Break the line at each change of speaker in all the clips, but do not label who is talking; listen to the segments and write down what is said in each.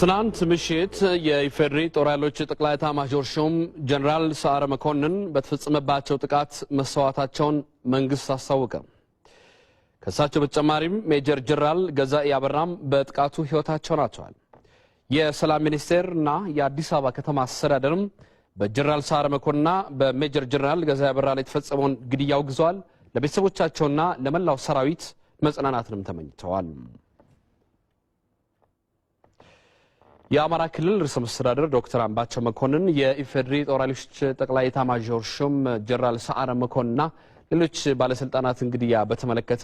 ትናንት ምሽት የኢፌዴሪ ጦር ኃይሎች ጠቅላይ ኤታማዦር ሹም ጀነራል ሰዓረ መኮንን በተፈጸመባቸው ጥቃት መሰዋታቸውን መንግስት አስታወቀ። ከእሳቸው በተጨማሪም ሜጀር ጀነራል ገዛኢ አበራም በጥቃቱ ሕይወታቸውን አጥተዋል። የሰላም ሚኒስቴር እና የአዲስ አበባ ከተማ አስተዳደርም በጀነራል ሰዓረ መኮንንና በሜጀር ጀነራል ገዛኢ አበራ ላይ የተፈጸመውን ግድያ አውግዘዋል። ለቤተሰቦቻቸውና ለመላው ሰራዊት መጽናናትንም ተመኝተዋል። የአማራ ክልል ርዕሰ መስተዳድር ዶክተር አምባቸው መኮንን የኢፌዴሪ ጦር ኃይሎች ጠቅላይ ኤታማዦር ሹም ጀነራል ሰዓረ መኮንንና ሌሎች ባለስልጣናትን ግድያ በተመለከተ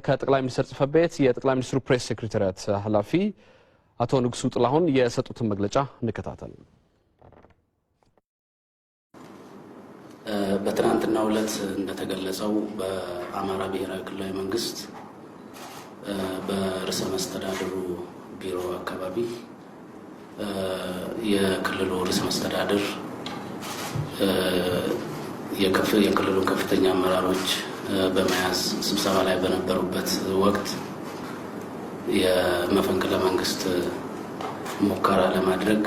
ከጠቅላይ ሚኒስትር ጽሕፈት ቤት የጠቅላይ ሚኒስትሩ ፕሬስ ሴክሬታሪያት ኃላፊ አቶ ንጉሱ ጥላሁን የሰጡትን መግለጫ እንከታተል።
በትናንትናው ዕለት እንደተገለጸው በአማራ ብሔራዊ ክልላዊ መንግስት በርዕሰ መስተዳድሩ ቢሮ አካባቢ የክልሉ ርዕሰ መስተዳድር የክልሉን ከፍተኛ አመራሮች በመያዝ ስብሰባ ላይ በነበሩበት ወቅት የመፈንቅለ መንግስት ሙከራ ለማድረግ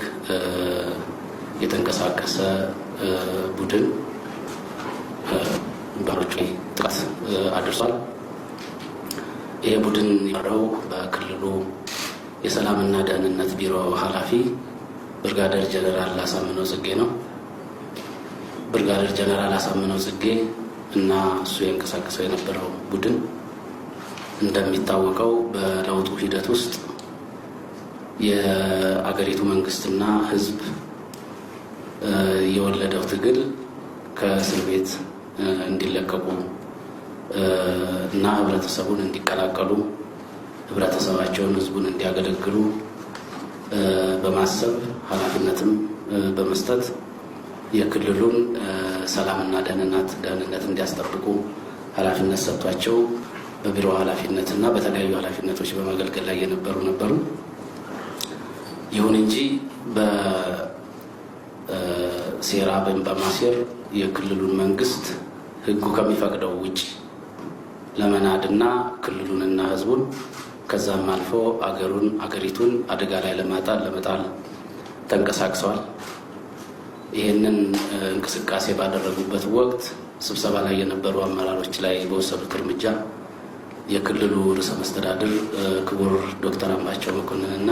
የተንቀሳቀሰ ቡድን ባሮች ላይ ጥቃት አድርሷል። ይህ ቡድን የመራው በክልሉ የሰላምና ደህንነት ቢሮ ኃላፊ ብርጋደር ጀነራል አሳምነው ጽጌ ነው። ብርጋደር ጀነራል አሳምነው ጽጌ እና እሱ የንቀሳቀሰው የነበረው ቡድን እንደሚታወቀው በለውጡ ሂደት ውስጥ የአገሪቱ መንግስትና ሕዝብ የወለደው ትግል ከእስር ቤት እንዲለቀቁ እና ህብረተሰቡን እንዲቀላቀሉ ህብረተሰባቸውን፣ ህዝቡን እንዲያገለግሉ በማሰብ ኃላፊነትም በመስጠት የክልሉን ሰላምና ደህንነት እንዲያስጠብቁ ኃላፊነት ሰጥቷቸው በቢሮ ኃላፊነት እና በተለያዩ ኃላፊነቶች በማገልገል ላይ የነበሩ ነበሩ። ይሁን እንጂ በሴራ በማሴር የክልሉን መንግስት ህጉ ከሚፈቅደው ውጭ ለመናድና ክልሉንና ህዝቡን ከዛም አልፎ አገሩን አገሪቱን አደጋ ላይ ለማጣል ለመጣል ተንቀሳቅሰዋል። ይህንን እንቅስቃሴ ባደረጉበት ወቅት ስብሰባ ላይ የነበሩ አመራሮች ላይ በወሰዱት እርምጃ የክልሉ ርዕሰ መስተዳድር ክቡር ዶክተር አምባቸው መኮንንና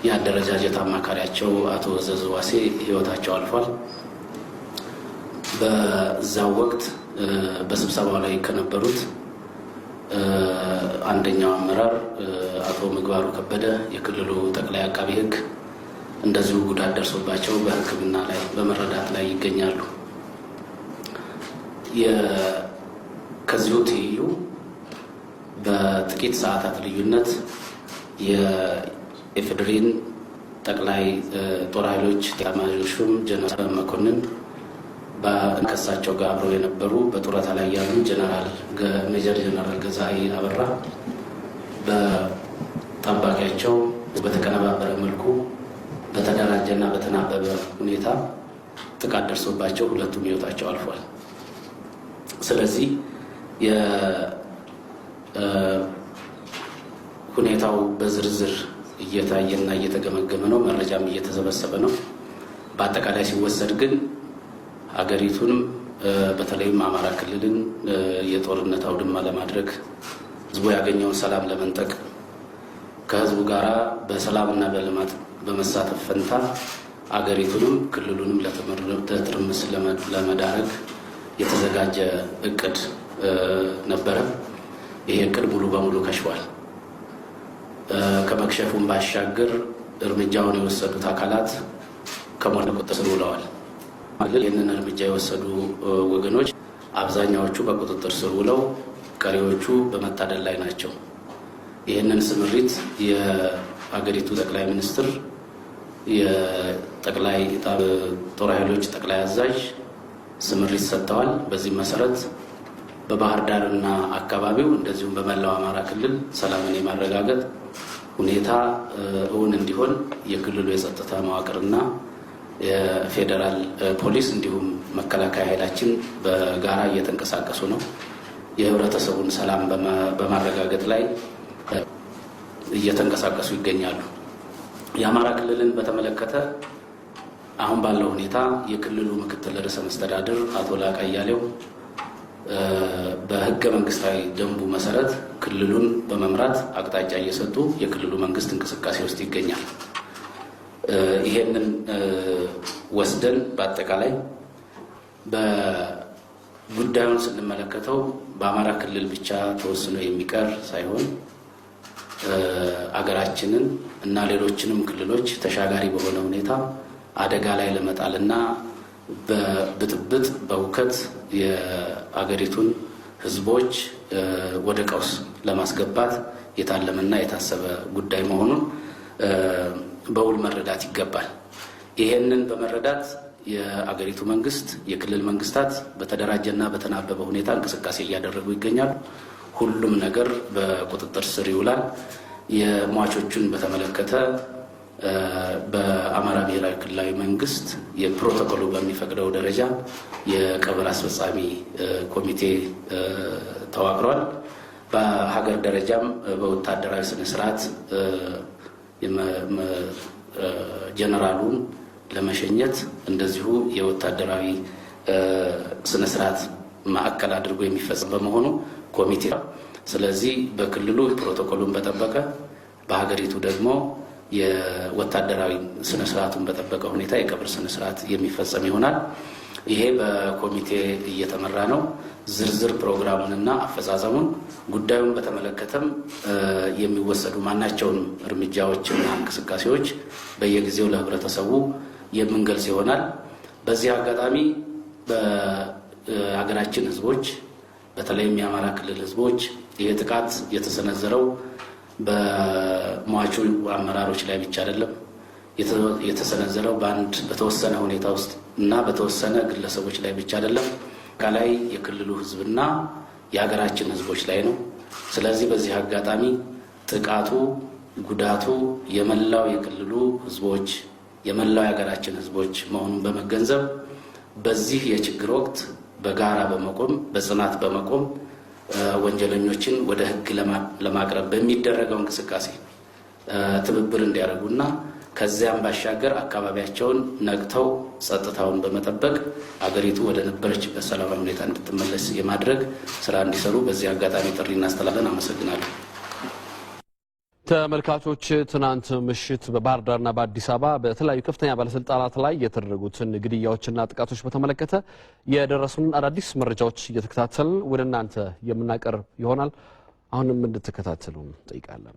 የአደረጃጀት አማካሪያቸው አቶ እዘዙ ዋሴ ህይወታቸው አልፏል። በዛው ወቅት በስብሰባው ላይ ከነበሩት አንደኛው አመራር አቶ ምግባሩ ከበደ የክልሉ ጠቅላይ አቃቢ ሕግ እንደዚሁ ጉዳት ደርሶባቸው በሕክምና ላይ በመረዳት ላይ ይገኛሉ። ከዚሁ ትይዩ በጥቂት ሰዓታት ልዩነት የኢፌዴሪን ጠቅላይ ጦር ኃይሎች ኤታማዦር ሹም ጀነራል መኮንን ከሳቸው ጋር አብረው የነበሩ በጡረታ ላይ ያሉ ጀነራል ሜጀር ጀነራል ገዛኢ አበራ በጠባቂያቸው በተቀነባበረ መልኩ በተደራጀና በተናበበ ሁኔታ ጥቃት ደርሶባቸው ሁለቱም ሕይወታቸው አልፏል። ስለዚህ ሁኔታው በዝርዝር እየታየና እየተገመገመ ነው። መረጃም እየተሰበሰበ ነው። በአጠቃላይ ሲወሰድ ግን ሀገሪቱንም በተለይም አማራ ክልልን የጦርነት አውድማ ለማድረግ ህዝቡ ያገኘውን ሰላም ለመንጠቅ ከህዝቡ ጋር በሰላምና በልማት በመሳተፍ ፈንታ አገሪቱንም ክልሉንም ለትርምስ ለመዳረግ የተዘጋጀ እቅድ ነበረ። ይሄ እቅድ ሙሉ በሙሉ ከሽፏል። ከመክሸፉን ባሻገር እርምጃውን የወሰዱት አካላት ከሞት ቁጥጥር ስር ውለዋል። ይህንን እርምጃ የወሰዱ ወገኖች አብዛኛዎቹ በቁጥጥር ስር ውለው ቀሪዎቹ በመታደል ላይ ናቸው። ይህንን ስምሪት የአገሪቱ ጠቅላይ ሚኒስትር፣ የጠቅላይ ጦር ኃይሎች ጠቅላይ አዛዥ ስምሪት ሰጥተዋል። በዚህም መሰረት በባህር ዳርና አካባቢው እንደዚሁም በመላው አማራ ክልል ሰላምን የማረጋገጥ ሁኔታ እውን እንዲሆን የክልሉ የጸጥታ መዋቅርና የፌዴራል ፖሊስ እንዲሁም መከላከያ ኃይላችን በጋራ እየተንቀሳቀሱ ነው። የህብረተሰቡን ሰላም በማረጋገጥ ላይ እየተንቀሳቀሱ ይገኛሉ። የአማራ ክልልን በተመለከተ አሁን ባለው ሁኔታ የክልሉ ምክትል ርዕሰ መስተዳድር አቶ ላቀ አያሌው በሕገ መንግስታዊ ደንቡ መሰረት ክልሉን በመምራት አቅጣጫ እየሰጡ የክልሉ መንግስት እንቅስቃሴ ውስጥ ይገኛል። ይሄንን ወስደን በአጠቃላይ በጉዳዩን ስንመለከተው በአማራ ክልል ብቻ ተወስኖ የሚቀር ሳይሆን አገራችንን እና ሌሎችንም ክልሎች ተሻጋሪ በሆነ ሁኔታ አደጋ ላይ ለመጣልና በብጥብጥ በሁከት የአገሪቱን ሕዝቦች ወደ ቀውስ ለማስገባት የታለመና የታሰበ ጉዳይ መሆኑን በውል መረዳት ይገባል። ይሄንን በመረዳት የአገሪቱ መንግስት፣ የክልል መንግስታት በተደራጀና በተናበበ ሁኔታ እንቅስቃሴ እያደረጉ ይገኛሉ። ሁሉም ነገር በቁጥጥር ስር ይውላል። የሟቾቹን በተመለከተ በአማራ ብሔራዊ ክልላዊ መንግስት የፕሮቶኮሉ በሚፈቅደው ደረጃ የቀብር አስፈጻሚ ኮሚቴ ተዋቅሯል። በሀገር ደረጃም በወታደራዊ ስነስርዓት ጀነራሉን ለመሸኘት እንደዚሁ የወታደራዊ ስነስርዓት ማዕከል አድርጎ የሚፈጸም በመሆኑ ኮሚቴ፣ ስለዚህ በክልሉ ፕሮቶኮሉን በጠበቀ፣ በሀገሪቱ ደግሞ የወታደራዊ ስነስርዓቱን በጠበቀ ሁኔታ የቀብር ስነስርዓት የሚፈጸም ይሆናል። ይሄ በኮሚቴ እየተመራ ነው። ዝርዝር ፕሮግራሙንና አፈጻጸሙን ጉዳዩን በተመለከተም የሚወሰዱ ማናቸውንም እርምጃዎችና እንቅስቃሴዎች በየጊዜው ለህብረተሰቡ የምንገልጽ ይሆናል። በዚህ አጋጣሚ በሀገራችን ህዝቦች፣ በተለይም የአማራ ክልል ህዝቦች፣ ይህ ጥቃት የተሰነዘረው በሟቹ አመራሮች ላይ ብቻ አይደለም። የተሰነዘረው በአንድ በተወሰነ ሁኔታ ውስጥ እና በተወሰነ ግለሰቦች ላይ ብቻ አይደለም። ከላይ የክልሉ ህዝብና የሀገራችን ህዝቦች ላይ ነው። ስለዚህ በዚህ አጋጣሚ ጥቃቱ፣ ጉዳቱ የመላው የክልሉ ህዝቦች፣ የመላው የሀገራችን ህዝቦች መሆኑን በመገንዘብ በዚህ የችግር ወቅት በጋራ በመቆም፣ በጽናት በመቆም ወንጀለኞችን ወደ ህግ ለማቅረብ በሚደረገው እንቅስቃሴ ትብብር እንዲያደርጉና ከዚያም ባሻገር አካባቢያቸውን ነቅተው ጸጥታውን በመጠበቅ አገሪቱ ወደ ነበረችበት ሰላማዊ ሁኔታ እንድትመለስ የማድረግ ስራ እንዲሰሩ በዚህ አጋጣሚ ጥሪ እናስተላለን። አመሰግናለሁ።
ተመልካቾች፣ ትናንት ምሽት በባህር ዳርና በአዲስ አበባ በተለያዩ ከፍተኛ ባለስልጣናት ላይ የተደረጉትን ግድያዎችና ጥቃቶች በተመለከተ የደረሱን አዳዲስ መረጃዎች እየተከታተልን ወደ እናንተ የምናቀርብ ይሆናል። አሁንም እንድትከታተሉ እንጠይቃለን።